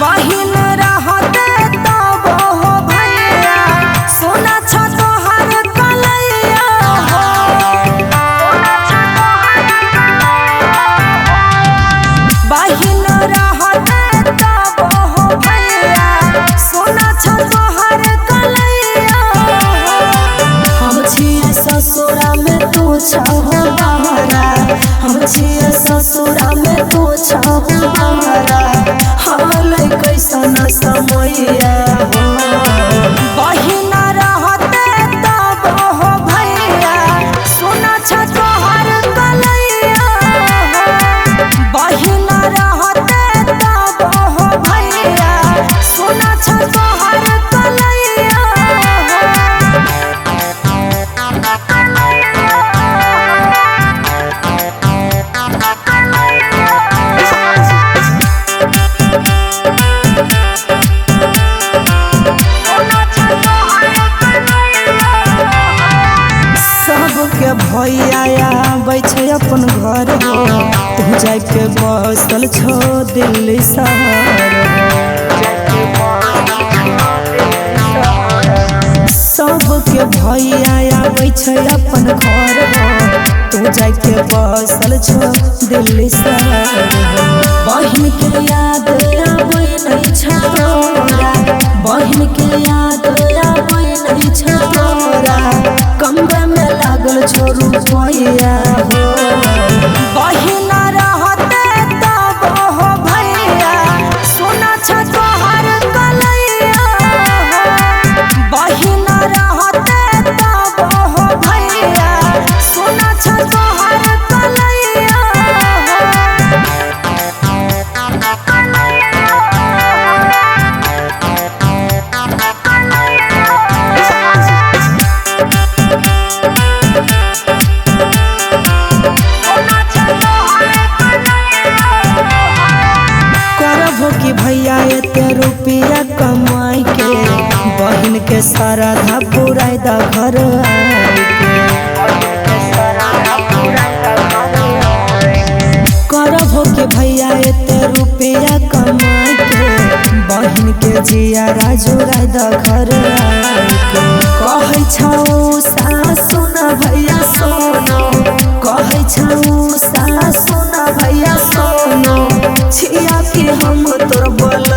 बहिन रहते तब हो भैया, सोना छ तोहर कलैया हो। बहिन रहते तब हो भैया, सोना छ तोहर कलैया हो। हम छियै ससुरा में तू छहो बहरा, हम छियै ससुरा में तू छहो बहरा, हाल कैसन समैया हो। बहिन रहते तब हो भैया, सोना छ तोहर कलैया हो। बहिन रहते तब हो भैया, सोना छ तोहर कलैया हो। सबके भैया आबै छै अपन घर हो, तू जाके बसल छो दिल्ली शहर हो। सबके भैया आबै छै अपन घर हो, तू जाके बसल छो दिल्ली शहर हो। बहिन के याद आबै नै छ तोरा, बहिन के याद आबै नै छ तोरा, कमरे में लागल छो रुपैया हो। बहिन रहते तब हो भैया, सोना छ तोहर कलैया हो। बहिन रहते तब हो भैया, सोना छ तोहर कलैया हो। करबो कि भैया एते रुपया कमाई के, बहिन के श्रद्धा पुराइ द घर आई के। करबो कि भैया एते रुपया कमाई के, बहिन के जिया राजू राय द घर आई के। कहै छौ सासु न भैया सोनो, कहै छौ सासु न भैया सोनो, छिया के हम तोर बोल।